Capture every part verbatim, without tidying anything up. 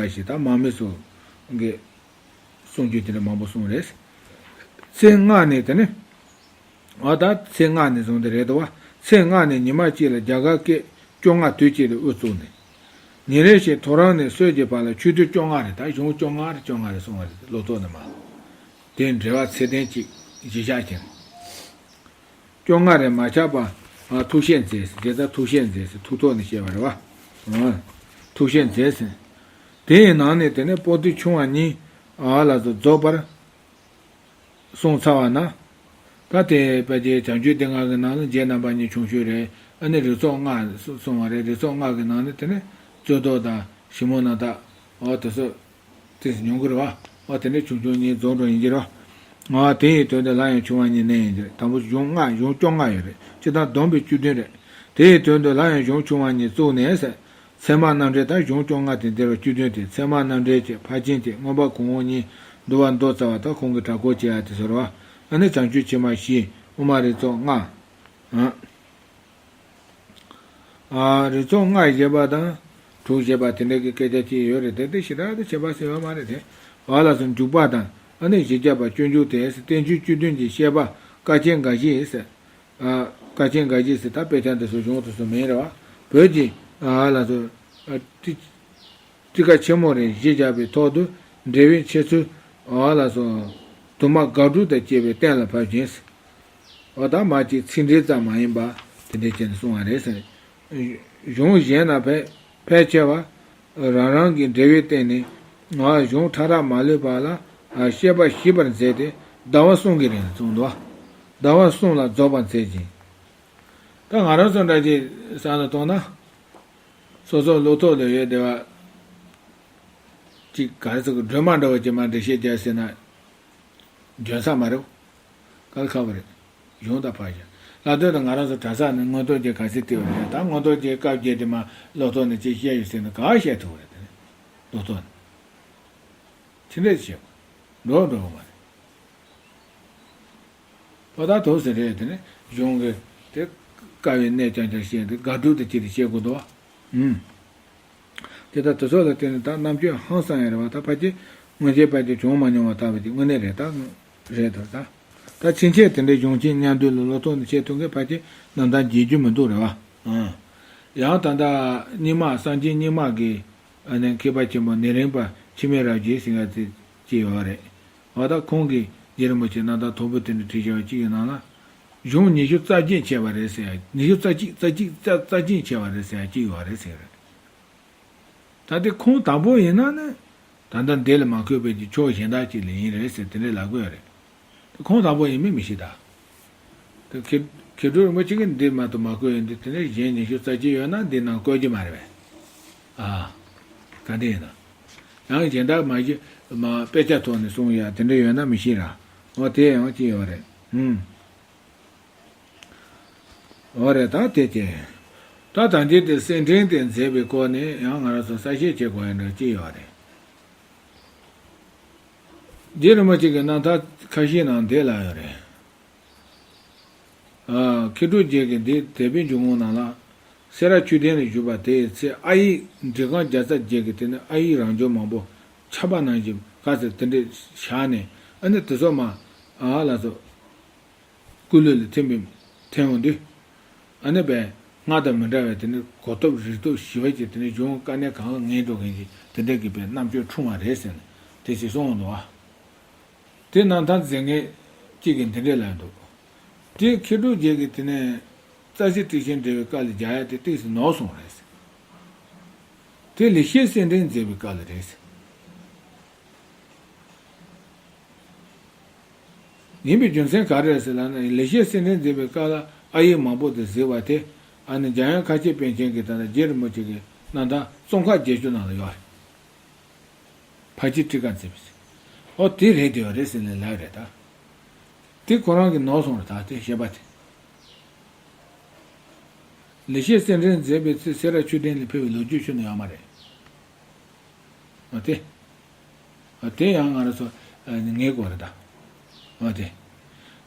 ཞེས་ད་དམག་མི་ཚོ་གི་གསུང་རྒྱུ་དེ་འདྲ་མང་པོ་གསུངས་རེད། ཚེས་ལྔ་ནས་དེ་ནི། ཨ་ད་ཚེས་ལྔ་ནས་བཟུང་སྟེ་རེད་དོ། ཚེས་ལྔ་ནས་ཉི་མ་གཅིག་ལ་རྒྱ་གར་སྐད་བཅོ་ལྔ་དུས་གཅིག་ཏུ་དབུ་བཙུགས་ནས། ཉིན་རེ་བཞིན་ཐོ་རངས་ནས་སྲོད་ཀྱི་བར་ལ་ཆུ་ཚོད་བཅོ་ལྔ་རེ། ད་གཞུང་བཅོ་ལྔ་རེ་བཅོ་ལྔ་རེ་གསུང་བ་རེད། ལོ་ཐོག་ནས་མ། དེ་འབྲེལ་བ་ཚད་ལྡན་གཅིག་གཞི་བཞག་ཅིང་། བཅོ་ལྔ་རེ་མ་ཆག་པར་ཐུགས་བཞེད་མཛད་ཟེར། དེ་ལྟར་ཐུགས་བཞེད་མཛད་ཟེར། ཐུགས་ཐོག་ནས་བཤད་པ་རེད་བ། ཐུགས་བཞེད་མཛད་ཟེར། དེ་ཡི་ནང་ནས་དེ་ནས་པོ་ཏི་ཆུང་བ་གཉིས་ཨ་ལ་སོགས་རྫོགས་པར་གསུངས་ཚར་བ་ན། ད་དེ་དཔེ་ཆའི་བྱང་ཆུབ་སྡེ་ལྔ་གི་ནང་ལ་རྗེ་རྣམ་པ་གཉིས་ཆུང་ཤོས་རེད། ཨ་ནི་རིགས་ཚོགས་ལྔ་གསུངས་པ་རེད། རིགས་ཚོགས་ལྔ་གི་ནང་ནས་དེ་ནས་རྩོད་ཟློག་དང་ཞིབ་མོ་རྣམ་དག་འོ་དེ་ཚོ་དེ་ཉུང་གི་རེད་བ། འོ་དེ་ནས་ཆུང་ཆུང་གཉིས་རྫོགས་འགྲོ་ཡིན་གྱི་རེད་བ། འོ་དེ་ཡི་དོན་དུ་སླར་ཡང་ཆུང་བ་གཉིས་གནས་ཡིན་གྱི་རེད། དང་པོ་གཞུང་ལྔ། གཞུང་བཅོ་ལྔ་ཡོད་རེད། སྤྱིར་བཏང་བསྡོམས་པས་བཅུ་བདུན་རེད། དེ་ཡི་དོན་དུ་སླར་ཡང་གཞུང་ཆུང་བ་གཉིས་བཙུགས་ནས་ཟེར། ཚད་མ་རྣམ་འགྲེལ་དང་གཞུང་བཅོ་ལྔ་སྟེ་འདིར་བཅུ་བདུན་ཏེ། ཚད་མ་རྣམ་འགྲེལ་གྱི་ཕར་ཕྱིན་ཏེ་མངོན་པ་གོང་འོག་གཉིས་བསྡུ་བ་མདོ་རྩ་བ་དང་ཁོང་གི་གྲྭ་སྐོར་བྱེད་ཡ་དེ་ཟེར་བ། ཨ་ནི་བྱང་ཆུབ་ཕྱི་མ་བཞི། དབུ་མ་རིགས་ཚོགས་ལྔ། ཨ། རིགས་ཚོགས་ལྔ་ཞེས་པ་དང་དྲུག་ཞེས་པ་དེ་འདྲ་གི་སྐད་ཆ་ཅིག་ཡོད་རེད་དེ། དེ་ཞེ་དྲག་ཏུ་ཁྱད་པར་ཟེར་བ་མ་རེད་དེ། བ་ལ་སོགས་འཇུག་པ་དང་ཨ་ནི་བཞི་བརྒྱ་པ་སྤྱོད་འཇུག་སྟེ། བསྟན་བཅོས་བཅུ་བདུན་གྱི་བཤད་པ་དཀའ་ཆེན་འགའ་ཞིག་ཟེར། ཨ། དཀའ་ཆེན་འགའ་ཞིག་ཟེར། ད་དཔེ་ཆ་འདི་ཚོ་གཞུང་དེ་ཚོ་མིན་རེད་བ། བོད་ཀྱི་ཨ་ལ་སོགས་ཨ་ཏི་ཏི་ཀ་ཆེན་མོ་རེ་གཞི་བཞག་པའི་ཐོག་ཏུ་འགྲེལ་པའི་འཆད་ཚུལ་ཨ་ལ་སོགས་དུ་མ་དགག་སྒྲུབ་དང་བཅས་པའི་གཏན་ལ་ཕབ་ཅིང་། འོ་ད་མ་གཅིག་ཚིག་འགྲེལ་ཙམ་མ་ཡིན་པ་དེ་འདྲའི་ཅན་དུ་གསུང་བ་རེད་ཟེར། གཞུང་གཞན་ན་ཕལ་ཕལ་ཆེ་བ་རང་རང་གི་འགྲེལ་བའི་སྟེང་ནས་ང་གཞུང་ཕྲ་རགས་མ་ལུས་པ་ལ་བཤད་པ་ཞིབ་པར་མཛད་དེ་ཟླ་བ་གསུམ་གྱི་རིང་ལ་གསུངས་འདུག་ཟླ་བ་གསུམ་ལ་རྫོགས་པར་མཛད་ཅིང་། ད་ང་རང་ཚོ་འདྲ་ཅིག་བསམ་བློ་གཏོང་ན། སོ་སོ་བློ་ཐོག་ལ་ཡོད་བསྡད་པ་ཅིག་ག་རེ་ཟེར་གི། སྒྲོན་མ་འདྲ་བོ་ཅིག་མར་འགྲེལ་བཤད་རྒྱག་ཟེར་ན་འཇོན་ས་མ་རེད། དཀའ་ལས་ཁག་པོ་རེད། གཞུང་དང་ཕར་བཞག་ལ་དོན་དུ་ང་རང་ཚོ་གྲྭ་ས་ནས་མངོན་རྟོགས་རྒྱན་ག་ཚོད་བལྟས་པ་རེད། ད་མངོན་རྟོགས་རྒྱན་སྐབས་བརྒྱད་དེ་མར་བློ་ཐོག་ནས་ཅིག་བཤད་ཡོད་ཟེར་ན་ག་བཤད་ཐུབ་པ་རེད། དེ་ནས་བློ་ཐོག་ནས་ཕྱི་འགྲེལ་བཤད་དགོས། འགྲོ་འགྲོ་གི་མ་རེད། པ་ད་དོགས་ཟེར་རེད། དེ་ནས་གཞུང་གི་དེ་དཀའ་བའི་གནད་རྐྱང་རྐྱང་བཤད་དེ་དགག་སྒྲུབ་དེ་ཅི་རིགས་བཤད་དགོས་འདུག་བ། ཨུམ། དེ་ལྟར་དེ་ཚོ་ལ་བརྟེན་ནས་ད་རྣམ་དཔྱོད་ཧང་སང་ཡ་རེད་བ། ད་ཕལ་ཆེར་སྔོན་ཆད་ཕལ་ཆེར་བྱུང་མ་མྱོང་བ་ལྟ་བུ་དེ་དངོས་གནས་རེད་ད། རེད་དོ་ད། ད་ཕྱིན་ཆད་དེ་འདྲའི་གཞུང་ཆེན་མཉམ་འདུས་ལ་བློ་ཐོག་ནས་བཤད་ཐུབ་མཁན་ཕལ་ཆེར་རྣམ་ཐར་རྒྱས་རྒྱུ་མི་འདུག་རེད་བ། ཨང་། ཡང་ད་ལྟ་རྙིང་མ་གསང་ཆེན་རྙིང་མ་གི་ཨ་ནི་མཁས་པ་ཆེན་པོ་ནེ་རིང་པ་འཆི་མེད་རབ་རྒྱས་ཟེར་མཁན་དེ་ཅིག་ཡོད་རེད། འོ་ད་ཁོང་གིས་རྗེ་རིན་པོ་ཆེ་རྣམ་ཐར་དོན་པོ་དེ་འདྲ་བྲིས་བཞག་པ་གཅིག་གི་ནང་ལ། གཞུང་ཉི་ཤུ་རྩ་བརྒྱད་འཆད་པ་རེད་ཟེར་ཡ། ཉི་ཤུ་རྩ་གཅིག་རྩ་གཅིག་རྩ་རྩ་བརྒྱད་འཆད་པ་རེད་ཟེར་ཡ་གཅིག་ཡོད་རེད་ཟེར་རེད། ད་དེ་ཁུངས་དག་པོ་ཡིན་ན་ནི་ད་ལྟ་འདི་ལ་མ་འཁོད་པའི་གི་ཕྱོགས་གཞན་དག་ཅིག་ལ་ཡིན་རེད་ཟེར་དེ་འདྲའི་ལབ་དགོས་ཡ་རེད། དེ་ཁུངས་དག་པོ་ཡིན་མིན་མི་ཤེས་ད། དེ་མཁས་མཁས་གྲུབ་རིན་པོ་ཆེ་གིས་འདི་མ་གཏོགས་མ་བཀོད་ཡོད་འདི། དེ་ནས་གཞན་ཉི་ཤུ་རྩ་གཅིག་ཡོད་ན་འདི་ནང་བཀོད་ཀྱི་མ་རེད་པས། ཨ། ག་འདྲ་ཡིན་ན། ཡང་གཞན་དག་མ་གཞི་མ་དཔེ་ཆ་ཐོག་ནས་གསུངས་ཡ་དེ་འདྲ་ཡོད་ན་མི་ཤེས་ར། འོ་དེ་ཡང་ཅི་ཡོད་རེད། ཨུམ། འོ་རེད་ད་དེ་ཅི། ད་ད་འདི་དེ་གསེར་ཕྲེང་དེ་མཛད་པའི་སྐོར་ནས་ཡང་ང་རང་ཚོ་གསལ་བཤད་བྱེད་དགོས་ཡ་འདྲ་ཅི་ཡོད་རེད། རྗེ་རིན་པོ་ཆེ་གི་རྣམ་ཐར་ཁ་ཤས་ནང་འདི་ལ་ཡོད་རེད། ཨ། མཁས་གྲུབ་རྗེ་གི་འདི་དད་པའི་འཇུག་ངོགས་ནང་ལ། སེ་ར་ཆོས་སྡིངས་ལ་བཞུགས་པ་དེའི་ཚེ་ཨ་ཡིག་འབྲི་སྒང་བརྒྱ་རྩ་བརྒྱད་ཀྱི་དེ་ནི་ཨ་ཡིག་རང་བྱོན་མང་པོ་ཆར་པ་ནང་བཞིན་ག་ཚོད་དེ་འདྲས་བཞག་ནས། ཨ་ནི་དེ་ཚོ་མར་ཨ་ལ་སོགས་སྐུ་ལུས་ལ་ཐིམ་པའི་ཐིམ་འོང་དུས། ཨ་ནི་པས་སྔར་དང་མི་འདྲ་བའི་དེ་ནི་གོ་སྟོབས་རིག་སྟོབས་ཞི་བ་ཅིག་དེ་ནི་གཞུང་དཀའ་གནད་གང་ལ་ངེས་འགྲོ་མཁན་གྱི་དེ་འདྲས་ཀྱི་པའི་རྣམ་དཔྱོད་འཁྲུངས་པ་རེད་ཟེར་ནས་དེ་ཅིག་གསུངས་འདུག་བ། དེ་རྣམ་ཐར་མཛད་མཁན་གཅིག་གིས་འདི་འདྲས་ལབ་འདུག་དེ་མཁས་གྲུབ་རྗེ་གིས་དེ་ནས་རྩ་ཤེ་ཊཱིཀ་ཆེན་འགྲེལ་བའི་སྐབས་ལ་རྒྱག་ཡ་དེ་ཏོག་ཙམ་ནོར་སོང་རེད། དེ་ལེགས་བཤད་གསེར་ཕྲེང་མཛད་པའི་སྐབས་ལ་རེད། ཡིན་པའི་རྒྱུ་མཚན་ག་རེ་རེད་ཟེར་ལབ་ན། ལེགས་བཤད་གསེར་ཕྲེང་མཛད་པའི་སྐབས་ལ་ཨ་ཡིག་མང་པོ་དེ་གཟིགས་པ་དེ། ཨ་ནི་འཇམ་དབྱངས་མཁར་ཆེན་པཎ་ཆེན་གྱི་ད་ལྟ་རྗེ་རིན་པོ་ཆེ་གི་རྣམ་ཐར་ཙོང་ཁ་བརྒྱད་ཅུ་ནང་ལ་ཡོད་རེད། ཕར་ཕྱིན་ཊཱིཀ་ཁ་མཛད་པའི་ཚེ། ཨོ་དེ་རེད་དེ་ཡོད་རེད་ཟེར་ནས་ལབ་རེད་ད། དེ་ཁོ་རང་གི་ནོར་སོང་རེད་ད་དེ་བཤད་པ་དེ། ལེགས་བཤད་གསེར་ཕྲེང་མཛད་པའི་ཚེ་སེ་ར་ཆོས་སྡིངས་ལ་ཕེབས་པའི་ལོ་རྒྱུས་ཤུལ་ནས་ཡོད་མ་རེད། ཨོ་དེ། ཨོ་དེ་ཡང་ང་རང་ཚོ་ངེས་དགོས་རེད་ད། ཨོ་དེ།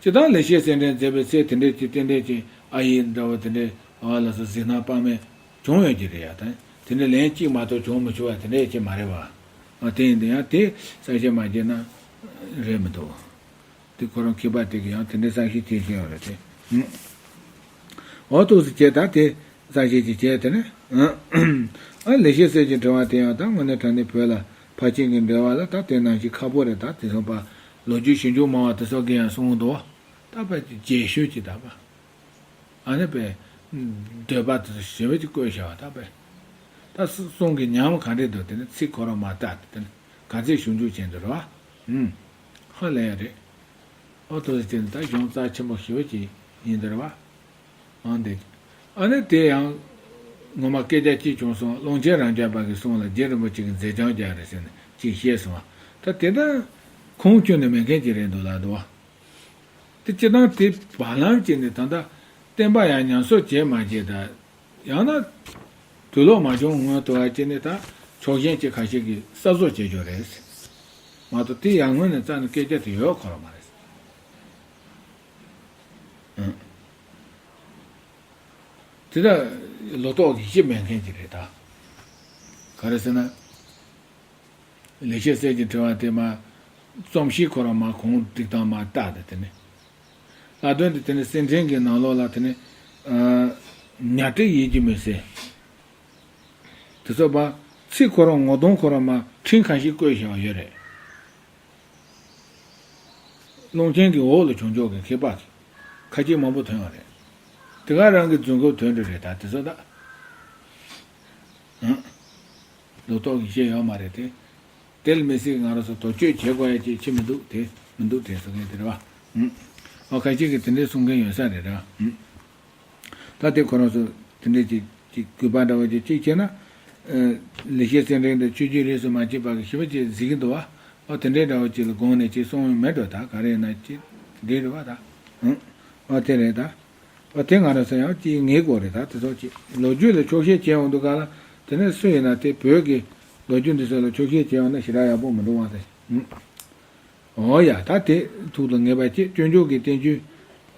སྤྱིར་བཏང་ལེགས་བཤད་གསེར་ཕྲེང་མཛད་པའི་ཚེ་དེ་འདྲས་ཀྱི་རྟེན་འབྲེལ་གྱི་ཨ་ཡིག་འདྲ་བོ་དེ་འདྲས་ཨ་ལ་སོགས་གཟིགས་སྣང་དཔག་མེད་བྱུང་ཡོད་ཀྱི་རེད་ཡ། ད་དེ་འདྲས་ལན་གཅིག་མ་གཏོགས་བྱུང་མི་བྱུང་བ་དེ་འདྲས་ཀྱི་མ་རེད་བ། དེ་ཡིན་དུས་ཡང་དེ་གསལ་བཤད་མ་བྱས་ན་རེད་མི་འདུག་དེ་ཁོ་རང་མཁས་པ་དེ་གིས་ཡང་དེ་འདྲའི་གསལ་བཤད་བྱེད་བཞིན་ཡོད་རེད་དེ། འོ་ཐུགས་སུ་ཆེ་ད་དེ་གསལ་བཤད་ཅིག་བྱས་དེ་ནས། ཨ་ལེགས་བཤད་གསེར་གྱི་ཕྲེང་བ་དེ་ཡང་ད་དངོས་གནས་དྲང་གནས་བོད་ལ་ཕར་ཕྱིན་གྱི་འགྲེལ་བ་ལ་ད་དེ་ནང་བཞིན་ཁག་པོ་རེད། ད་དེ་ཚོ་པ་ལོ་རྒྱུས་ཞིབ་འཇུག་མང་བ་དེ་ཚོ་གིས་ཡང་གསུངས་འདུག་ད་པ་རྒྱས་ཤོས་ཀྱི་ད་པ། ཨ་ནི་པས་འདོད་པ་དེ་ཚོ་ཞེ་པོ་ཅིག་བཀོད་བཞག་པ་ད་པས། ད་གསུང་གི་ཉམས་ག་འདྲས་འདུག་དེ་ནི་ཚིག་ཁོ་རང་མ་བལྟ་དེ་ནི་ག་ཚད་ཞིབ་འཇུག་བྱས་འདུག་རེད་བ། ཧ་ལས་ཡ་རེད། ཨོ་ཐུགས་སུ་ཆེ་ནི་ད་གཞུང་རྩ་ཆེན་པོ་ཞེ་པོ་ཅིག་ཡིན་འདུག་རེད་བ། ཨང་དེ། ཨ་ནི་དེ་ཡང་ངོ་མ་སྐད་ཆ་གཅིག་བྱུང་སོང་། ཀློང་ཆེན་རབ་འབྱམས་པ་གི་གསུང་ལ་རྗེ་རིན་པོ་ཆེ་གི་མཛད་བྱང་རྒྱག་རེད་ཟེར་ནས་ཅིག་བཤད་སོང་བ། ད་དེ་ལྟར་ཁུངས་ཁྱོན་ནས་མེད་མཁན་ཅིག་རེད་འདུག་ལ་འདུག་བ། དེ་སྤྱིར་བཏང་དེ་བར་ལམ་གཅིག་ནས་ད་ལྟ་བསྟན་པ་ཡང་ཉམས་གསོ་བྱས་མ་བྱས་ད། ཡང་ན་དུས་ལོག་མ་བྱུང་སྔོན་དུ་བ་གཅིག་ནས་ད་ཕྱོགས་ཞེན་གཅིག་ཁ་ཤས་ཀྱིས་གསར་བཟོ་བྱེད་རྒྱུ་རེད། མ་གཏོགས་དེ་ཡང་སྔོན་ནས་རྩ་ནས་སྐད་ཆ་དེ་ཡོད་ཁོ་རང་མ་རེད། ཨང་། དེ་ལ་ལོ་ཏོག་ཡིད་ཆེས་མེད་མཁན་ཅིག་རེད་ད། ག་རེ་ཟེར་ན། ལེགས་བཤད་གསེར་གྱི་ཕྲེང་བ་དེ་མ། རྩོམ་གཤིས་ཁོ་རང་མ་གོང་སྒྲིག་སྟངས་མ་བལྟ་དེ་དེ་ནི། ལྷག་དོན་དུ་དེ་ནི་གསེར་ཕྲེང་གི་ནང་ལོགས་ལ་དེ་ནི། ཨ། ཉ་སྤྲེལ་ཡིད་ཀྱི་མི་ཟེར། དེ་ཚོ་པ། ཚིག་ཁོ་རང་ངོ་གདོང་ཁོ་རང་མ་ཕྲེང་ཁ་ཤས་བཀོད་བཞག་ཡོད་རེད། ཀློང་ཆེན་གྱི་འོག་ལ་བྱུང་ཆོག་གི་མཁས་པ་ཁ་ཅིག་མང་པོ་ཐོན་པ་རེད། དེ་ག་རང་གི་རྫུན་རྐུབ་ཐོན་འདྲ་རེད་ད་དེ་ཚོ་ད། ཨང་། ལོ་ཏོག་གི་བཤད་ཡོད་མ་རེད་དེ། དེ་ལ་མི་སྲིད་ང་རང་ཚོ་དོགས་གཅོད་བྱེད་དགོས་ཡ་ཅིག་ཅི་མི་འདུག་དེ་མི་འདུག་དེ་ཟེར་མཁན་དེ་རེད་བ། ཨང་། ཨོ་ཁ་ཅིག་གིས་དེ་འདྲའི་གསུང་མཁན་ཡོད་ས་རེད་ར། ཨང་། ད་དེ་ཁོ་རང་ཚོ་དེ་འདྲའི་ཅིག་ཅིག་གུས་པ་འདྲ་བོ་ཅིག་ཅིག་བྱས་ན། ཨ། ལེགས་བཤད་གསེར་ཕྲེང་དང་ཆོས་བརྒྱུད་རིས་སུ་མ་ཆད་པ་གི་ཞེ་པོ་ཅིག་གཟིགས་ཀྱི་འདུག་བ། ཨོ་དེ་འདྲའི་འདྲ་བོ་ཅིག་ལ་དགོངས་ནས་ཅིག་གསུང་མེད་འགྲོ་ད་ག་རེ་ཡིན་ན་ཅིག་འགྲིག་རེད་བ་ད། ཨང་། ཨོ་དེ་རེད་ད། ཨོ་དེ་ང་རང་ཚོ་ཡང་ཅིག་ངེས་དགོས་རེད་ད་དེ་ཚོ་ཅིག་ལོ་རྒྱུས་ལ་འཁྱོག་བཤད་བྱས་འོང་དུས་ག་ལ་དེ་ནས་སུ་ཡིན་ན་དེ་བོད་ཀྱི་ལོ་རྒྱུས་འདི་ཚོ་ལ་འཁྱོག་བཤད་བྱས་འོང་ན་ཞེ་དྲག་ཡག་པོ་མི་འདུག་བ་དེ། ཨང་། འོ་ཡ་ད་དེ་ཐུགས་ལ་ངེས་པ་ཅིག་སྤྱོད་འཇུག་གི་བསྟན་བཅོས།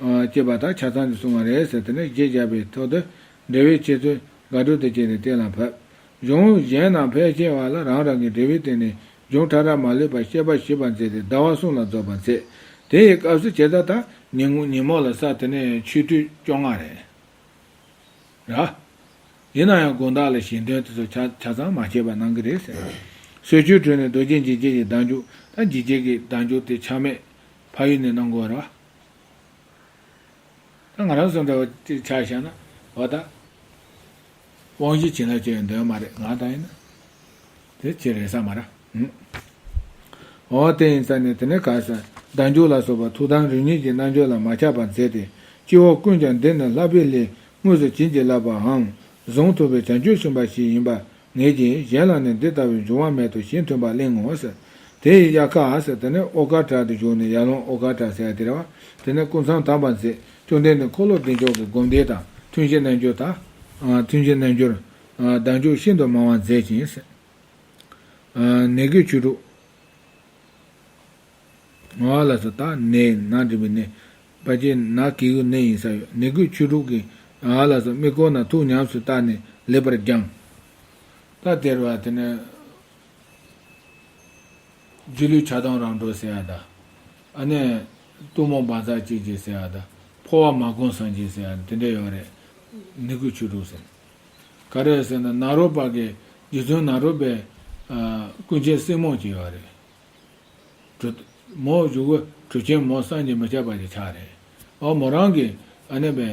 ཨ། ཅེས་པ་དག་ཆ་ཚང་དུ་གསུངས་པ་རེད་ཟེར་དེ་ནས་རྗེས་བཞག་པའི་ཐོག་ཏུ་འགྲེལ་བའི་ཆེད་དུ་དགག་སྒྲུབ་དང་བཅས་ཏེ་གཏན་ལ་ཕབ། གཞུང་གཞན་རྣམས་ཕལ་ཆེ་བ་ལ་རང་རང་གི་འགྲེལ་བའི་སྟེང་ནས་གཞུང་ཕྲ་རགས་མ་ལུས་པར་བཤད་པ་ཞིབ་པར་མཛད་དེ་ཟླ་བ་གསུམ་ལ་རྫོགས་པར་མཛད། དེ་ཡི་སྐབས་སུ་ཇི་ལྟར་ད་ཉིན་ངུ་ཉིན་མོ་ལ་ས་དེ་ནས་ཆོས་དུས་བཅོ་ལྔ་རེད། ར། ཡིན་ན་ཡང་དགོང་དག་ལ་ཞལ་འདོན་དེ་ཚོ་ཆ་ཆ་ཚང་མ་བྱས་པ་གནང་གི་རེད་ཟེར། སྲོད་ཆུ་དྲོས་ནས་རྡོ་རྗེ་འཇིགས་བྱེད་ཀྱི་བདག་འཇུག་ད་འཇིགས་བྱེད་ཀྱི་བདག་འཇུག་དེ་ཆ་མེད་ཕ་ཡུལ་ནས་གནང་དགོས་ར། ད་ང་རང་ཚོ་འདྲ་བ་ཅིག་ཆ་བཞག་ན་འོ་ད། དབང་བཞི་བྱིན་རླབས་ཆེ་བའི་འདོན་མ་རེད་ང་ད་ཡིན་ན། དེ་ཅི་རེད་ས་མ་ར། ཨུམ། འོ་དེ་ཡིན་ས་ནས་དེ་ནས་ག་ས་བདག་འཇུག་ལ་སོགས་པ་ཐུགས་དམ་རིམ་གཉིས་ཀྱི་རྣལ་འབྱོར་ལ་མ་ཆགས་པར་མཛད་དེ་སྤྱི་བོ་ཀུན་ཀྱང་འདི་ནི་བསླབ་པའི་ལས་དངོས་སུ་བྱིན་གྱིས་བརླབས་པའམ་གཟུངས་ཐོབ་པའི་བྱང་ཆུབ་སེམས་དཔའ་ཞིག་ཡིན་པ། ངེད་ཀྱིས་གཞན་ལ་ནི་འདི་ལྟ་བུའི་འབྱུང་བ་མེད་དོ་ཞེས་མཐུན་པར་གླེང་ངོ་ཟེར། དེ་ཡི་དབྱར་ཁ་ཟེར་དེ་ནི་ཨོ་དཀར་བྲག་ཏུ་བཞུགས་ནས་ཡར་ཀླུང་ཨོ་དཀར་བྲག་ཟེར་ཡ་དེ་རེད་བ། དེ་ནི་སྐུ་མཚམས་དམ་པར་མཛད། བཅོམ་ལྡན་འདས་འཁོར་ལོ་བདེ་མཆོག་གི་སྒོམ་བཟླས་དང་ཐུན་བཞིའི་རྣལ་འབྱོར་དང་། ཐུན་བཞིའི་རྣལ་འབྱོར། བདག་འཇུག་ཤིན་ཏུ་མང་བ་མཛད་ཅིང་ཟེར། ནད་ཀྱི་བཅུ་དྲུག་ང་ལ་སོགས་ད་ནད་ན་འདྲེན་པའི་ནད། པ་ཅན་ན་གི་གུ་ནད་ཡིན་ས་ཡོད་ནད་ཀྱི་བཅུ་དྲུག་གི་ང་ལ་སོགས་དམིགས་སྐོར་ན་ཐུགས་ཉམས་སུ་བཏགས་ནས་ལེགས་པར་སྦྱང་། ད་དེར་བ་དེ་ནས་སྒྱུ་ལུས་ཆགས་སྡང་རང་གྲོལ་ཟེར་ཡ་ད། ཨ་ནི་གཏུམ་མོ་བཛྲ་གཅིག་བྱེད་ཟེར་ཡ་ད། འཕོ་བ་མ་བསྒོམ་སངས་རྒྱས་ཟེར་ཡ་དེ་འདྲ་ཡོད་རེད། ནད་ཀྱི་བཅུ་དྲུག་ཟེར། ག་རེ་ཟེར་ན་ནཱ་རོ་པ་གི་རྗེ་བཙུན་ནཱ་རོ་པའི་ཀུན་མཁྱེན་སྲིང་མོ་ཅིག་ཡོད་རེད། གྲུབ། མོ་གཞུག་གུ་གྲུབ་ཆེན་མོ་བསམ་གྱིས་མི་ཁྱབ་པ་ཞིག་ཆགས་རེད། ཨོ་མོ་རང་གིས་ཨ་ནེ་པའི་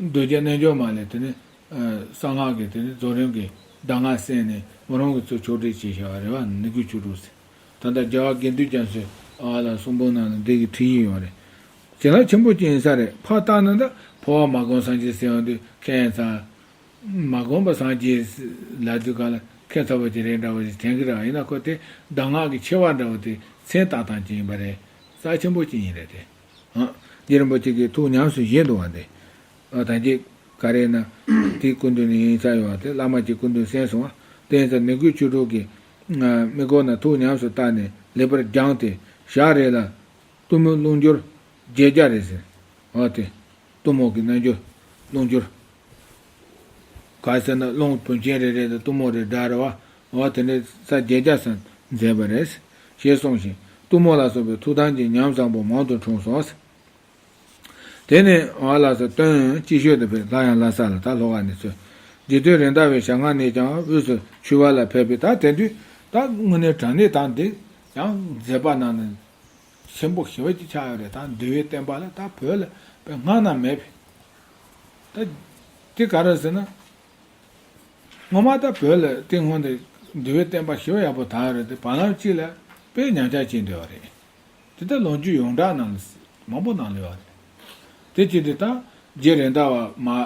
རྡོ་རྗེ་རྣལ་འབྱོར་མ་ལས་དེ་ནི་གསང་སྔགས་ཀྱི་དེ་ནི་རྫོགས་རིམ་གྱི་གདམས་ངག་གསན་ནས་མོ་རང་གིས་ཚུར་ཕྱོགས་སྒྲིག་བྱས་བཞག་པ་རེད་བ། ནི་གུ་ཆུ་དྲུག་ཟེར། ད་ལྟ་རྒྱལ་བ་དགེ་འདུན་རྒྱ་མཚོས་ཨ་ལ་གསུང་འབུམ་ནང་ལ་འདི་གི་ཁྲིད་ཡིག་ཡོད་རེད། བྱིན་རླབས་ཆེན་པོ་ཅིག་ཡིན་ས་རེད། ཕར་བལྟས་ན་ད་འཕོ་བ་མ་བསྒོམ་སངས་རྒྱས་ཟེར་ཡོང་དུས་ཁྱད་མཚར། མ་བསྒོམས་པ་སངས་རྒྱས་ལབ་དུས་ག་ལ་ཁྱད་མཚར་བོ་ཅིག་རེད་འདྲ་བོ་ཞིག་དྲན་གི་རེད། ཡིན་ན་ཁོ་དེ་གདམས་ངག་གི་ཆེ་བ་འདྲ་བོ་དེ་མཚན་བཏགས་སྟངས་ཅིག་ཡིན་པ་རེད། རྩ་ཆེན་པོ་ཅིག་ཡིན་རེད་དེ། ཨ། རྗེ་རིན་པོ་ཆེ་གི་ཐུགས་ཉམས་སུ་བཞེས་འདུག་བ་འདི། ཨ། ད་ཅི་ག་རེ་ན། དེའི་སྐུ་མདུན་ནས་ཡིན་ས་ཡོད་བ་དེ་བླ་མ་གི་སྐུ་མདུན་གསན་སོང་བ། དེ་ཡིན་ཙང་ནི་གུ་ཆུ་དྲུག་གི་དམིགས་སྐོར་ན་ཐུགས་ཉམས་སུ་བཏགས་ནས་ལེགས་པར་སྦྱངས་ཏེ་ཞག་རེ་ལ་གཏུམ་མོའི་རླུང་སྦྱོར་བརྒྱད་བརྒྱ་རེ་ཟེར། འོ་དེ། གཏུམ་མོ་གི་རྣལ་འབྱོར། རླུང་སྦྱོར། ག་ཟེར་ན་རླུང་བུམ་ཆེན་རེ་རེ་དང་གཏུམ་མོ་རེ་འདྲ་རེད་བ། འོ་དེ་འདྲའི་ས་བརྒྱད་བརྒྱ་ཙམ་ མཛད་པ་རེད། ཞེས་གསུངས་ཤིང་གཏུམ་མོ་ལ་སོགས་པའི་ཐུགས་དམ་གྱི་ཉམས་བཟང་པོ་མང་དུ་འཁྲུངས་སོ། དེ་ནས་འོ་ལགས་སོ། སྟོན་ཅིག་ཤོས་དུ་ཕེབས། སླར་ཡང་ལྷ་ས་ལ་ད་ལྷོ་ཁ་ནས་ཚུར། རྗེ་བཙུན་རེད་མདའ་བའི་ཞལ་སྔ་ནས་ཀྱང་དབུས་སུ་ཆུ་བ་ལ་ཕེབས་པས། ད་དེ་དུས་ད་དངོས་གནས་དྲང་གནས་ད་འདི་ཡང་མཛད་པ་གནང་ནས་ཆེན་པོ་ཞེ་པོ་ཅིག་ཆགས་ཡོད་རེད། ད་འདུལ་བའི་བསྟན་པ་ལ་ད་བོད་ལ་དཔེ་སྔ་ན་མེད་པའི། ད་དེ་ག་རེ་ཟེར་ན། ངོ་མ་ད་བོད་ལ་དེ་སྔོན་དུ་འདུལ་བའི་བསྟན་པ་ཞེ་པོ་ཡག་པོ་དར་ཡོད་རེད་དེ། བར་ལམ་གཅིག་ལ་དཔེ་ཉམས་ཆག་ཕྱིན་བསྡད་པ་རེད། དེ་ལྟར་ལོ་རྒྱུས་ཡོངས་གྲགས་ནང་ལ་མང་པོ་ནང་ལ་ཡོད་རེད། དེ་བྱས་དུས་ད་རྗེ་རེད་མདའ་བ་མར་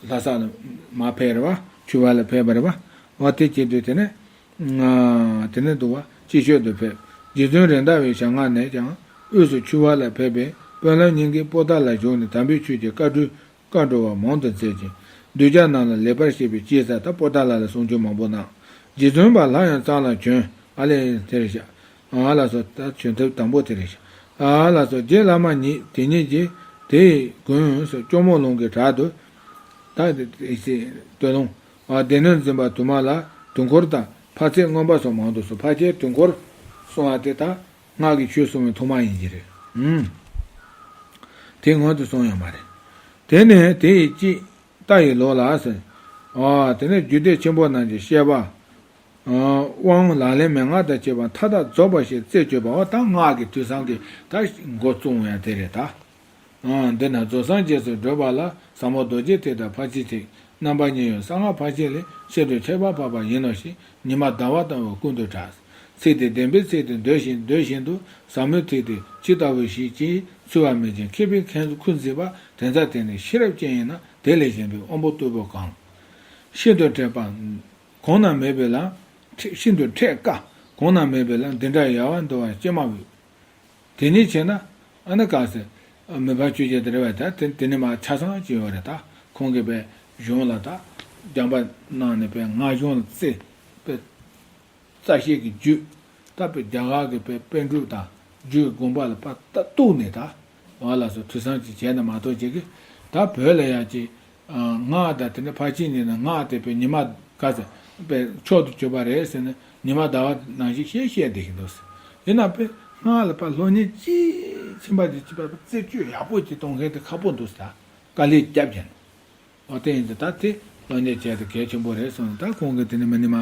ལྷ་ས་ལ་མར་ཕེབས་རེད་བ། ཆུ་བ་ལ་ཕེབས་པ་རེད་བ། འོ་དེ་བྱས་དུས་དེ་ནས་དེ་ནས་འདུག་བ། ཅིག་ཤོས་དུ་ཕེབས། རྗེ་བཙུན་རེད་མདའ་བའི་ཞལ་སྔ་ནས་ཀྱང་དབུས་སུ་ཆུ་བ་ལ་ཕེབས་པས། དཔོན་སློབ་གཉིས་ཀྱིས་པོ་ཏཱ་ལར་བཞུགས་ནས་དམ་པའི་ཆོས་ཀྱི་བཀའ་འགྲོལ་བཀའ་འགྲོ་བ་མང་དུ་མཛད་ཅིང་གདུལ་བྱ་རྣམས་ལ་ལེགས་པར་བཤད་པའི་སྐྱེས་ས། ད་པོ་ཏཱ་ལ་ལ་གསུང་ཆོས་མང་པོ་གནང་། རྗེ་བཙུན་པ་སླར་ཡང་གཙང་ལ་བྱོན། ཨ་ལས་དེར་བཞག་ཨ་ལགས་སོ། ད་བྱོན་ཐབས་དང་པོ་དེ་རེད་ཤག་ཨ་ལགས་སོ། རྗེ་བླ་མ་ཉིད་དེ་ཉིད་ཀྱིས་དེ་ཡི་མགོན་སུ་སྐྱོར་མོ་ལུང་གི་བྲག་ཏུ། ད་དེ་སྟོད་ལུང་སྡེ་སྣོད་འཛིན་པ་དུ་མ་ལ་དུས་འཁོར་དང་ཕ་ཚད་མངོན་པ་སོགས་མང་དུ་གསུངས། ཕལ་ཆེར་དུས་འཁོར་གསུང་བ་དེ་ད་སྔགས་ཀྱི་ཆོས་གསུང་བའི་ཐོག་མ་ཡིན་གྱི་རེད། ཨུམ། དེ་སྔོན་དུ་གསུངས་ཡོད་མ་རེད། དེ་ནས་དེ་ཡི་དཔྱིད་རྟ་ཡི་ལོ་ལ་ཟེར། ཨ་དེ་ནས་རྒྱུད་སྡེ་ཆེན་པོ་རྣམས་ཀྱི་བཤད་པ། ཨ་དབང་ལག་ལེན་མན་ངག་དང་བཅས་པ་མཐའ་དག་རྫོགས་པ་ཞིག་རྩད་གཅོད་པའོ། ད་སྔགས་ཀྱི་ཐོས་བསམ་གྱི་ད་འགོ་བཙུགས་ཡང་དེ་རེད་ད། ཨ་འདི་ན་རྫོགས་སངས་རྒྱས་སུ་བགྲོད་པ་ལ་ཟབ་མོ་རྡོ་རྗེ་ཐེག་དང་ཕར་ཕྱིན་ཐེག་རྣམ་པ་གཉིས་ཡོད། གསང་སྔགས་ཕར་ཕྱིན་ལས་ཕྱིར་དུ་ཁྱད་པར་འཕགས་པ་ཡིན་ནོ་ཞེས་ཉི་མ་ཟླ་བ་ལྟ་བུ་ཀུན་ཏུ་གྲགས། ཚིག་དེ་བདེན་པའི་ཚིག་དེ་འདོད་བཞིན་འདོད་བཞིན་དུ་ཟབ་མོའི་ཐིག་དེ་ཇི་ལྟ་བུ་ཞིག་ཅེས་ཚོལ་བ་མེད་ཅིང་མཁས་པས་ཁོང་ཁུར་འཛིན་པ་དེ་མཚན་དེ་ནི་ཤེས་རབ་ཅན་ཡིན་ན་དེ་ལས་གཞན་པའི་དབང་པོ་རྟུལ་པོ་གང་། ཤིན་ཏུ་ཕྲད་པ། གོང་ན་མེད་པའི་ལམ། ཤིན་ཏུ་ཕྲད་དཀའ། གོང་ན་མེད་པའི་ལམ་འདི་འདྲ་ཡལ་བར་འདུ་བ་ཅི་སྨྲ་བས། དེ་ཉིད་བྱས་ན་ཨ་ནི་ག་ཟེར། མི་ཕམ་ཆོས་རྒྱལ་དེ་རེད་བ། ད་དེ་དེ་ནི་མ་ཆ་ཚང་ཅིག་ཡོད་རེད། ད་ཁོང་གིས་པའི་གཞུང་ལ་ད་སྦྱང་པ་གནང་ནས་པའི་སྔགས་གཞུང་ལ་རྩེ་པའི་རྩ་ཤེས་ཀྱི་རྒྱུད་ད་པའི་རྒྱ་གར་གྱི་པའི་པཎ་གྲུབ་དང་རྒྱུད་དགོངས་པ་ལ་པ་ད་གཏུགས་ནས་ད་འོ་ལགས་སོ། ཐོས་བསམ་ཅིག་བྱས་ན་མ་གཏོགས་ཅིག་གིས་ད་བོད་ལ་ཡང་ཅིག་སྔགས་དང་དེ་ནས་ཕར་ཕྱིན་གཉིས་ནི་སྔགས་དེ་པའི་ཉི་མ་ག་ཟེར་པའི་མཆོག་ཏུ་གྱུར་པ་རེད་ཟེར་ནས་ཉི་མ་ཟླ་བ་ནང་བཞིན་བཤད་བཤད་བསྡད་ཀྱི་འདུག་ཟེར། ཡིན་ན་པའི་སྔགས་ལ་པ་སློབ་གཉེར་ཅིག་ཕྱིན་པ་དེ་ཅིག་པ་རྩད་གཅོད་ཡག་པོ་ཅིག་གཏོང་མཁན་དེ་ཁག་པོ་འདུག་ཟེར། དཀའ་ལས་བརྒྱབ་ཀྱང་། འོ་དེ་ཡིན་ཙང་ད་དེ་སློབ་གཉེར་བྱས་ཏེ་གལ་ཆེན་པོ་རེད་གསུངས། ད་ཁོང་གིས་དེ་ནས་མ་ནི་མ།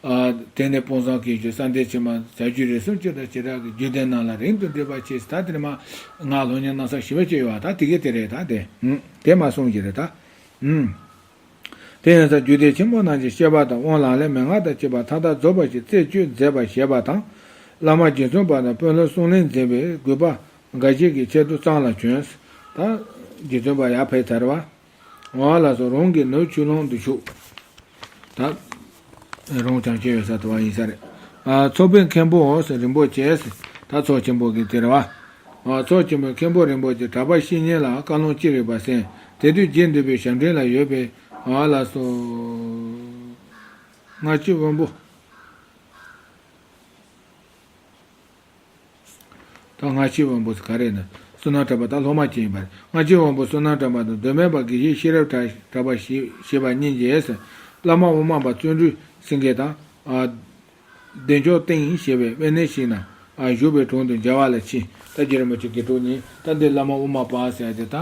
ཨ་དེ་ནས་དཔང་བཟང་གིས་ཞུ་ས་འདས་ཕྱི་མ་བྱ་རྒྱུད་རིགས་གསུམ་སྤྱི་དང་བྱེ་བྲག་གི་རྒྱུད་སྡེ་རྣམས་ལ་རིང་དུ་འགྲེལ་པ་ཆེ་ཟེར། ད་དེ་ནས་མ་ང་སློབ་གཉེར་གནང་ས་ཞེ་པོ་ཅིག་ཡོད་པ་ད་དེ་གས་དེ་རེད། ད་དེ་ཨུམ་དེ་མ་གསུངས་ཀྱི་རེད་ད། ཨུམ། དེ་ཡིན་ཙང་རྒྱུད་སྡེ་ཆེན་པོ་རྣམས་ཀྱི་བཤད་པ་དང་དབང་ལག་ལེན་མན་ངག་དང་བཅས་པ་མཐའ་དག་རྫོགས་པ་ཞིག་རྩད་གཅོད་མཛད་པར་བཞེད་པ་དང་། བླ་མ་རྗེ་བཙུན་པ་དང་དཔོན་སློབ་གསུང་ལན་འཛིན་པའི་དགོས་པ་འགའ་ཞིག་གི་ཆེད་དུ་གཙང་ལ་བྱོན། ད་རྗེ་བཙུན་པ་ཡར་ཕེབས་ཚར་བ། འོ་ལགས་སོ། རང་གི་ནུབ་ཆུ་ཀླུང་དུ་བཞུགས། ད་རང་བྱང་ཆུབ་ཡོད་ས་དུ་བ་ཡིན་ས་རེད། ཨ་ཚོགས་པའི་མཁན་པོ་འོ་ཟེར་རིན་པོ་ཆེ་ཟེར། ད་ཚོགས་ཆེན་པོ་གི་དེ་རེད་བ། ཨ་ཚོགས་ཆེན་པོའི་མཁན་པོ་རིན་པོ་ཆེ་གྲགས་པ་བཤེས་གཉེན་ལ་བཀའ་ལུང་ཅི་རིགས་པ་གསན། དེ་དུས་རྗེ་འདུས་པའི་ཞབས་འདྲེན་ལ་ཡོད་པའི་འོ་ལགས་སོ། སྔ་ཕྱི་དབོན་པོ། ད་སྔ་ཕྱི་དབོན་པོ་ཟེར་ག་རེ་ན་བསོད་ནམས་གྲགས་པ་ད་སློབ་མ་ཅིག་ཡིན་པ་རེད། སྔ་ཕྱི་དབོན་པོ་བསོད་ནམས་གྲགས་པ་དང་མདོ་སྨད་པ་དགེ་བཤེས་ཤེས་རབ་གྲགས་པ་ཞེས་ཞེས་པ་གཉིས་ཀྱིས་བླ་མ་དབུ་མ་པ་བརྩོན་འགྲུས་སེང་གེ་དང་། བདེ་མཆོག་སྟེང་ཞེས་པའི་དབེན་གནས་ཤིག་ན་བཞུགས་པའི་དྲུང་དུ་མཇལ་བ་ལ་ཕྱིན། ད་རྗེ་རིན་པོ་ཆེ་དགེ་ཕྲུག་གཉིས་ད་འདི་བླ་མ་དབུ་མ་པ་ཟེར་ཏེ་ད་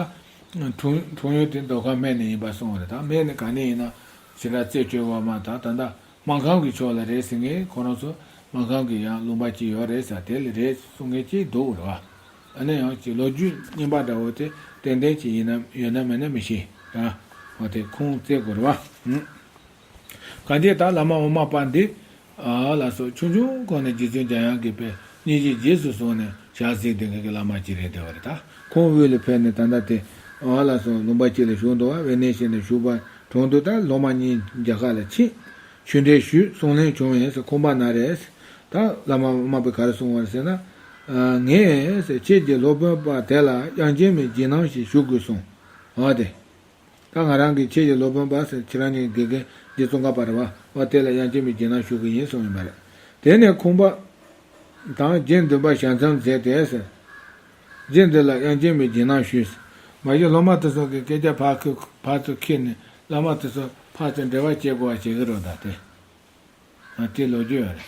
དྲུང་དྲུང་ཡོད་དེ་མདོ་ཁམས་སྨད་ནས་ཡིན་པ་གསུངས་པ་རེད། ད་སྨད་ནས་ག་ནས་ཡིན་ན་ཞེ་དྲག་རྩད་གཅོད་པ་མ་ད་ད་ད། སྨར་ཁམས་ཀྱི་ཕྱོགས་ལ་རེད་ཟེར་མཁན་ཁོ་རང་ཚོ་སྨར་ཁམས་ཀྱི་ཡང་ལུང་པ་གཅིག་ཡོད་རེད་ཟེར་དེ་ལ་རེད་གསུང་མཁན་གཅིག་འདུག་རེད་བ། ཨ་ནི་ཡང་ཅིག་ལོ་རྒྱུས་རྙིང་པ་འདྲ་བོ་དེ་ཏན་ཏན་ཅིག་ཡིན་ན་ཡོད་ན་མེད་ན་མི་ཤེས་ར། འོ་དེ་ཁུངས་བཙན་དགོས་རེད་བ། གང་ཅི་ད་བླ་མ་དབུ་མ་པ་འདི་ཨ་ལ་སོགས་ཆུང་ཆུང་གོང་ནས་རྗེ་བཙུན་འཇམ་དབྱངས་ཀྱི་པའི་སྙིང་རྗེ་རྗེས་སུ་བཟུང་ནས་ཞལ་གཟིགས་བསྡད་མཁན་གྱི་བླ་མ་གཅིག་རེད་བསྡད་པ་རེད། ད་ཁོང་དབུས་ལ་ཕེབས་ནས་ད་ལྟ་དེ་ཨ་ལ་སོགས་ལུང་པ་གཅིག་ལ་བཞུགས་འདུག་བ། དབེན་གནས་ཤིག་ནས་བཞུགས་པ། གྲོང་དུ་ད་སློབ་མ་གཉིས་མཇལ་ཁ་ལ་ཕྱིན། ཆོས་འབྲེལ་ཞུས། གསུང་ལན་བྱུང་ཡིན་ཟེར་ཁོང་པ་ན་རེད། ད་བླ་མ་དམའ་བོས་ག་རེ་གསུངས་པ་རེད་ཟེར་ན། ངས་ཟེར་ཁྱེད་ཀྱི་སློབ་དཔོན་པ་དེ་ལ་དབྱངས་ཅན་མའི་རྗེས་གནང་ཞིག་ཞུ་དགོས་གསུངས། འོ་དེ། ད་ང་རང་གིས་ཁྱེད་ཀྱི་སློབ་དཔོན་པ་ཟེར་ཁྱེད་རང་གཉིས་དགེ་རྒན་རྗེ་ཙོང་ཁ་པ་རེད་བ། འོ་དེ་ལ་དབྱངས་ཅན་མའི་རྗེས་གནང་ཞུ་གི་ཡིན་གསུངས་ཡོད་པ་རེད། དེ་ནས་ཁོང་པ། དང་རྗེ་འདུན་པ་ཞལ་མཚམས་མཛད་དེ་ཟེར། རྗེ་འདི་ལ་དབྱངས་ཅན་མའི་རྗེས་གནང་ཞུས། མ་གཞི་སློབ་མ་དེ་ཚོ་གི་སྐད་ཆ་ཕར་ཁུ་ཕར་ཚུར་ཁྱེར་ནས་བླ་མ་དེ་ཚོ་ཕར་ཚུར་འབྲེལ་བ་བྱེད་དགོས་པ་བྱེད་ཀྱི་རེད། ད་དེ། ང་དེ་ལོ་རྒྱུས་ཡོད་རེད།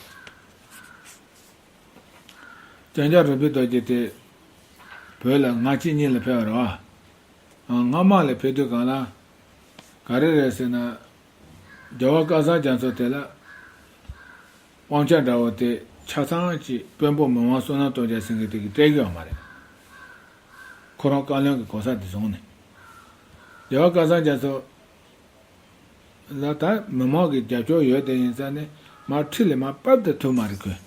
ལྕང་སྐྱ་རོལ་པའི་རྡོ་རྗེ་དེ་བོད་ལ་སྔ་ཕྱི་གཉིས་ལ་ཕེབས་པ་རེད་བ། སྔ་མ་ལ་ཕེབས་དུས་གང་ལ། ག་རེ་རེད་ཟེར་ན། རྒྱལ་བ་སྐལ་བཟང་རྒྱ་མཚོ་དེ་ལ། དབང་ཆ་འདྲ་བོ་དེ་ཆ་ཚང་གཅིག་དཔོན་པོ་མི་དབང་བསོད་ནམས་སྟོབས་རྒྱལ་ཟེར་མཁན་དེ་གིས་སྤྲད་ཀྱི་ཡོད་མ་རེད། ཁོ་རང་བཀའ་བློན་གྱི་གོ་ས་དེ་བཟུང་ནས། རྒྱལ་བ་སྐལ་བཟང་རྒྱ་མཚོ་ལ་ད་མི་མང་གི་རྒྱབ་སྐྱོར་ཡོད་དེ་ཡིན་ཙང་ནས་མར་ཁྲི་ལས་མར་ཕབ་ཏུ་ཐུབ་མ་རེད་ཁོས།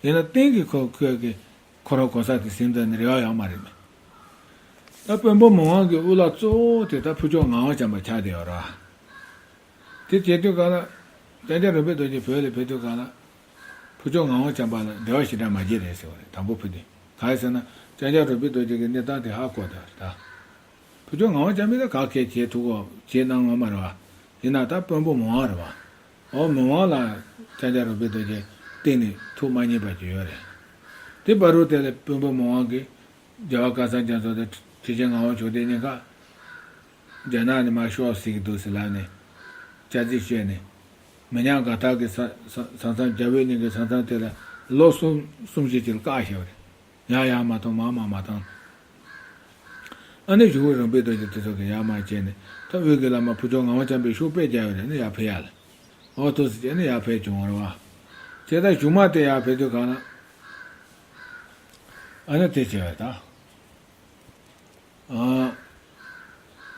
ཡིན་ན་སྟེང་གི་ཁོ་ཁོས་ཀྱི་ཁོ་རང་གོ་ས་དེ་ཟིན་ཙང་ནས་རེ་བ་ཡོད་མ་རེད་མེད། ད་དཔོན་པོ་མི་དབང་གི་དབུ་བླ་གཙོ་བོ་དེ་ད་ཕུར་ལྕོག་ངག་དབང་བྱམས་པ་ཆགས་བསྡད་ཡོད་ར། དེ་བྱེད་དུས་ག་ལ། ལྕང་སྐྱ་རོལ་པའི་རྡོ་རྗེ་བོད་ལ་ཕེབས་དུས་ག་ལ། ཕུར་ལྕོག་ངག་དབང་བྱམས་པ་ལ་འབྲེལ་བ་ཞེ་དྲག་མ་བྱས་རེད་ཟེར་བ་རེད་དང་པོ་ཕུལ་དུས། གང་ཡིན་ཟེར་ན་ལྕང་སྐྱ་རོལ་པའི་རྡོ་རྗེ་གི་གནས་སྟངས་དེ་ཧ་གོ་བསྡད་པ་རེད་ད། ཕུར་ལྕོག་ངག་དབང་བྱམས་པས་ད་ག་གེ་བྱེད་ཐུབ་གོ་བྱེད་གནང་ངོ་མ་རེད་བ། ཡིན་ན་ད་དཔོན་པོ་མི་དབང་རེད་བ། འོ་མི་དབང་ལ་ལྕང་སྐྱ་རོལ་པའི་རྡོ་རྗེ་གཏན་ནས་ཐུགས་མ་མཉེས་པ་ཅིག་ཡོད་རེད། དེ་བར་དུ་དེ་ལ་དཔོན་པོ་མི་དབང་གིས་རྒྱལ་བ་སྐལ་བཟང་རྒྱ་མཚོ་དང་ཁྲི་ཆེན་ངག་དབང་ཆོས་ལྡན་གཉིས་ཀ་རྒྱ་ནག་ནས་མར་ཤོག་ཟེར་གྱི་འདུག་ཟེར་ལབ་ནས་སྐྱག་རྫུན་བཤད་ནས། མི་ཉག་དགའ་ཐག་གི་ས་ས་ས་མཚམས་རྒྱ་བོད་གཉིས་ཀྱི་ས་མཚམས་དེ་ལ་ལོ་གསུམ་གསུམ་བཞི་ཅིག་ལ་བཀག་བཞག་པ་རེད། ཡར་ཡར་མ་ཐོན་མར་མར་མ་ཐོན། ཨ་ནི་གཞུག་གུ་རོལ་པའི་རྡོ་རྗེ་དེ་ཚོ་གིས་ཡར་མར་བྱས་ནས་ད་དབུས་ཀྱི་བླ་མ་ཕུར་ལྕོག་ངག་དབང་བྱམས་པས་ཤུགས་དཔེ་རྒྱག་ཡོད་རེད་ནི་ཡར་ཕེབས་ཡ་ལ། འོ་ཐུགས་སུ་བྱས་ནས་ཡར་ཕེབས་བྱུང་བ་རེད་བ། བྱས་ཙང་གཞུག་མ་དེ་ཡར་ཕེབས་དུས་གང་ལ། ཨ་ནི་དེ་བྱས་པ་ད། ཨ།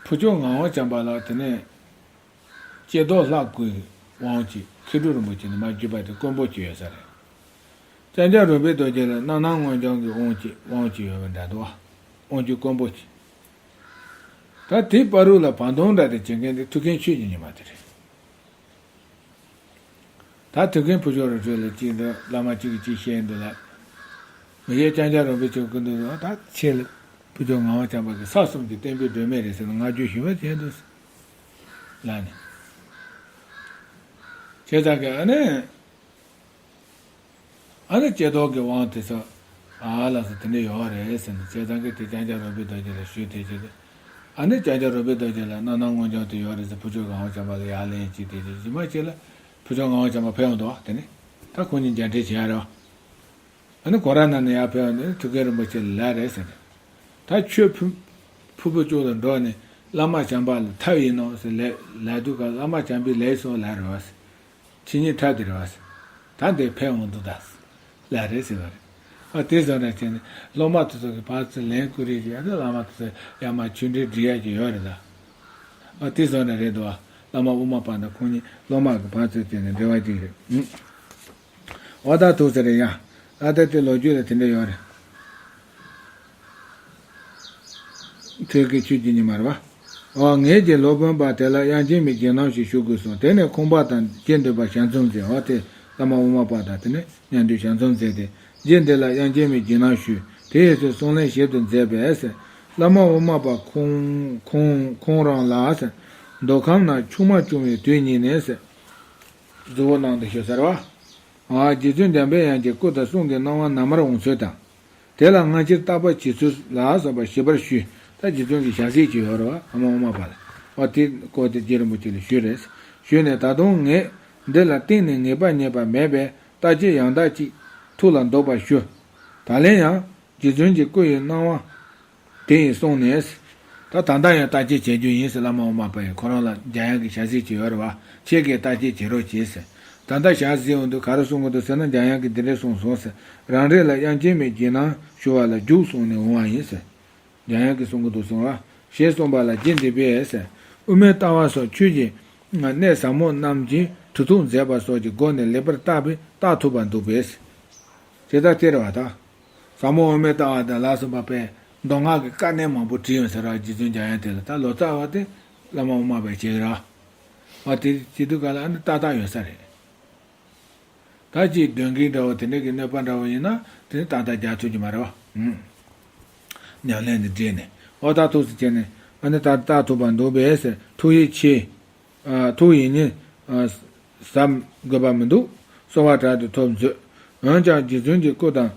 ཕུར་ལྕོག་ངག་དབང་བྱམས་པ་ལ་དེ་ནས་ལྕེ་རྡོར་ལྷ་སྐུའི་དབང་ཅིག་མཁས་གྲུབ་རིན་པོ་ཆེ་ནས་མར་བརྒྱུད་པ་དེ་དཀོན་པོ་ཅིག་ཡོད་ས་རེད། ལྕང་སྐྱ་རོལ་པའི་རྡོ་རྗེ་ལ་རྣམ་སྣང་མངོན་བྱང་གི་དབང་ཅིག་དབང་ཅིག་ཡོད་པ་འདྲ་འདུག་བ། དབང་ཅིག་དཀོན་པོ་ཅིག་ད་དེའི་བར་དུ་ལ་བར་འདུམ་འདྲ་དེ་བྱེད་མཁན་དེ་ཐུའུ་བཀྭན་ཆོས་ཀྱི་ཉི་མ་དེ་རེད། ད་དེ་གིན་ཕུར་ལྕོག་རི་ཁྲོད་ལ་གཅིག་འདུག་བླ་མ་གཅིག་གིས་གཅིག་བཤད་འདུག་ལ། མི་ཡས་ལྕང་སྐྱ་རོལ་པའི་ཆོས་སྐུ་འདུག་ལ་ད་ཆེ་ལ་ཕུར་ལྕོག་ངག་དབང་བྱམས་པ་གི་ས་གསུམ་གྱི་བསྟན་པའི་སྒྲོན་མེ་རེད་ཟེར་ན་བསྔགས་བརྗོད་ཞུ་བ་བྱས་འདུག་ལ་ནི། བྱས་ཙང་གི་ཨ་ནི། ཨ་ནི་ལྕེ་རྡོར་གྱི་དབང་དེ་ཚོ་ཨ་ལགས་སོ་དེ་འདྲ་ཡོད་རེད་ཟེར་ནས་བྱས་ཙང་གི་དེ་ལྕང་སྐྱ་རོལ་པའི་རྡོ་རྗེ་ལ་ཞུས་དེ་བྱས་ཏེ། ཨ་ནི་ལྕང་སྐྱ་རོལ་པའི་རྡོ་རྗེ་ལ་རྣམ་སྣང་མངོན་བྱང་དེ་ཡོད་རེད་ཟེར་ཕུར་ལྕོག་ངག་དབང་བྱམས་པ་ལ་ཡར་ལེན་གྱིས་དེ་རྗེས་མ་ཅིག་ལ་ཕུར་ལྕོག་ངག་དབང་བྱམས་པ་ཕེབས་ཡོང་འདུག་བ་དེ་ནི་ད་ཁོང་གཉིས་མཇལ་འཕྲད་བྱེད་ཡ་རེད་བ། ཨ་ནི་གོ་ར་ན་ནས་ཡར་ཕེབས་ཡོང་དུས་ཐུའུ་བཀྭན་རིན་པོ་ཆེ་ལ་ལབ་རེད་ཟེར་ནས། ད་ཁྱོད་ཕུར་ཕུར་བུ་ལྕོག་ལ་འགྲོ་ནས་བླ་མ་བྱམས་པ་ལ་ཐབས་ཡིན་ནོ་ཟེར་ལབ་ལབ་དུས་ག་བླ་མ་བྱམས་པས་ལེགས་སོ་ལབ་རེད་བ་ཟེར། ཁྱེད་གཉིས་འཁྲབ་དེ་རེད་བ་ཟེར། ད་འདིར་ཕེབས་འོང་འདུག་ད་ཟེར། ལབ་རེད་ཟེར་བ་རེད། ཨ་དེ་བཟོ་འདྲ་བྱས་ནས་སློབ་མ་དེ་ཚོ་གི་ཕར་ཚུར་ལན་བསྐུར་རེས་བྱས་ཨ་ནི་བླ་མ་དེ་ཚོ་ཡར་མར་ཆོས་འབྲེལ་སྒྲིག་ཡ་གི་ཡོད་རེད་ད། ཨ་དེ་བཟོ་འདྲ་རེད་འདུག་བ། བླ་མ་དབུ་མ་པ་དང་ཁོང་གཉིས་སློབ་མ་གི་ཕར་ཚུར་བྱས་ནས་འབྲེལ་བ་གཅིག་རེད། ཨུ། འོ་ད་ཐུགས་ཟེར་རེད་ཡ། ད་ལྟ་དེ་ལོ་རྒྱུས་ལ་དེ་འདྲ་ཡོད་རེད། ཐོས་ཀྱི་ཆོས་ཀྱི་ཉི་མ་རེད་བ། འོ་ངེད་ཀྱི་སློབ་དཔོན་པ་དེ་ལ་དབྱངས་ཅན་མའི་རྗེས་གནང་ཞིག་ཞུ་དགོས་གསུངས། དེ་ནས་ཁོང་པ་དང་རྗེ་འདི་པ་ཞལ་འཛོམས་མཛད། འོ་དེ་བླ་མ་དབུ་མ་པ་དང་དེ་ནས་མཉམ་དུ་ཞལ་འཛོམས་མཛད་དེ་རྗེ་འདི་ལ་དབྱངས་ཅན་མའི་རྗེས་གནང་ཞུས། དེ་ཡི་ཚེ་གསུང་གླེང་ཞིབ་ཏུ་མཛད་པས་ཟེར། བླ་མ་དབུ་མ་པ་ཁོང་ཁོང་ཁོང་རང་ལ་ཟེར། མདོ་ཁམས་ན་ཆུང་མ་བྱུང་བའི་དུས་ཉིད་ནས་ཟེར། གཟུ་བོ་གནང་དུ་ཞུ་ཟེར་བ། ཨ་རྗེ་བཙུན་འཇམ་དཔལ་དབྱངས་ཀྱི་སྐུ་དང་གསུང་གི་སྣང་བ་ན་མར་འོང་ཚུལ་དང་། དེ་ལ་སྔ་ཕྱིར་བརྟག་པ་བྱེད་ཚུལ་ལ་སོགས་པ་ཞིབ་པར་ཞུས། ད་རྗེ་བཙུན་གྱི་ཞལ་གཟིགས་ཀྱི་ཡོད་རེད་བ་ཨ་མ་དབུ་མ་པ་ལ། ཨ་དེ་སྐོར་དེ་རྗེ་རིན་པོ་ཆེ་ལ་ཞུས་རེད། ཞུས་ནས་ད་དུང་ངས་འདི་ལ་གཏིང་ནས་ངེས་པ་རྙེད་པ་མེད་པས་བརྟག་དཔྱད་ཡང་དག་ཅིག་ཐུགས་ལ་འདོགས་པར་ཞུ། ད་ལན་ཡང་རྗེ་བཙུན་གྱི་སྐུ་ཡི་སྣང་བ། དེ་ཡི་གསུང་ནས། ད་ད་ལྟ་ཡང་བརྟག་དཔྱད་བྱེད་རྒྱུ་ཡིན་ཟེར་བླ་མ་དབུ་མ་པ་ཡིས་ཁོ་རང་ལ་འཇམ་དབྱངས་ཀྱི་ཞལ་གཟིགས་ཀྱི་ཡོད་རེད་བ། ཁྱེད་ཀྱིས་བརྟག་དཔྱད་བྱེད་རོགས་གྱིས་ཟེར། ད་ལྟ་ཞལ་གཟིགས་འོང་དུས་ག་རེ་གསུང་གི་འདུག་ཟེར་ན་འཇམ་དབྱངས་ཀྱིས་འདི་འདྲས་གསུངས་སོང་ཟེར། རང་རེ་ལ་དབྱངས་ཅན་མའི་རྗེས་གནང་ཞུ་བ་ལ་རྒྱུགས་གསུངས་ནས་འོང་བ་ཡིན་ཟེར། འཇམ་དབྱངས་ཀྱིས་གསུང་གི་འདུག་གསུང་བ། ཞེས་གསུངས་པ་ལ་རྗེ་འདི་པས་ཟེར། དབུ་མའི་ལྟ་བ་སོགས་ཆོས་ཀྱི་གནད་ཟབ་མོ་རྣམས་ཀྱི་གྲུབ་ཐོབ་མཛད་པ་སོགས་ཀྱི་སྒོ་ནས་ལེགས་པར་བརྟགས་པས་བརྟག་ཐུབ་པར་འདུག་པས། དེ་ལྟར་སྟེར་བ་དང་། ཟབ་མོ་དབུ་མའི་ལྟ་བ་དང་ལ་སོགས་པ་པས་མདོ་སྔགས་ཀྱི་དཀའ་གནད་མང་པོ་བྲིས་ཡོད་ཟེར་བ་རྗེ་བཙུན་འཇམ་དབྱངས་དེ་ལ་ད་ལོ་ཙཱ་བ་དེ་བླ་མ་དབུ་མ་པས་བྱས་ར། བ་དེ་བྱེད་དུས་ག་ལ་ཨ་ནི་ཏག་ཏག་ཡོད་ས་རེད། ད་ཅིག་གདོན་གྱི་འདྲ་བོ་དེ་འདྲ་གི་གནོད་པ་འདྲ་བོ་ཡིན་ན་དེ་ནི་ཏག་ཏག་རྒྱག་ཐུབ་ཀྱི་མ་རེད་བ། ཨུམ། ཉམས་ལེན་དེ་འདྲེས་ནས་འོ་ད་ཐུགས་སུ་བྱས་ནས་ཨ་ནི་ད་ལྟ་ཐུབ་པ་འདུག་པས་ཟེར་ཐུགས་ཡིད་ཆེས། ཨ་ཐུགས་ཡིད་ནི་ཨ་ཟབ་དགོས་པ་མི་འདུག་གསོལ་བ་དྲག་ཏུ་ཐོབ་མཛོད། འོན་ཀྱང་རྗེ་བཙུན་གྱི་སྐུ་དང་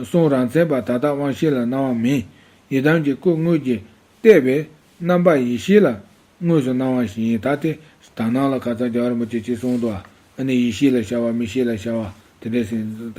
གསུང་རང་མཚན་པ་ད་ལྟ་དབང་ཤེས་ལ་སྣང་བ་མིན། ཡི་དམ་གྱི་སྐུ་དངོས་ཀྱིས་བལྟས་པས་རྣམ་པ་ཡེ་ཤེས་ལ་དངོས་སུ་སྣང་བ་ཞིག་ཡིན། ད་དེ་དག་སྣང་ལ་ཁ་སང་རྒྱལ་བ་རིན་པོ་ཆེ་ཅིག་གསུངས་འདུག་ཨ་ནི་ཡེ་ཤེས་ལ་ཤར་བ་མིག་ཤེས་ལ་ཤར་བ་དེ་འདྲས་ཟིན་ད།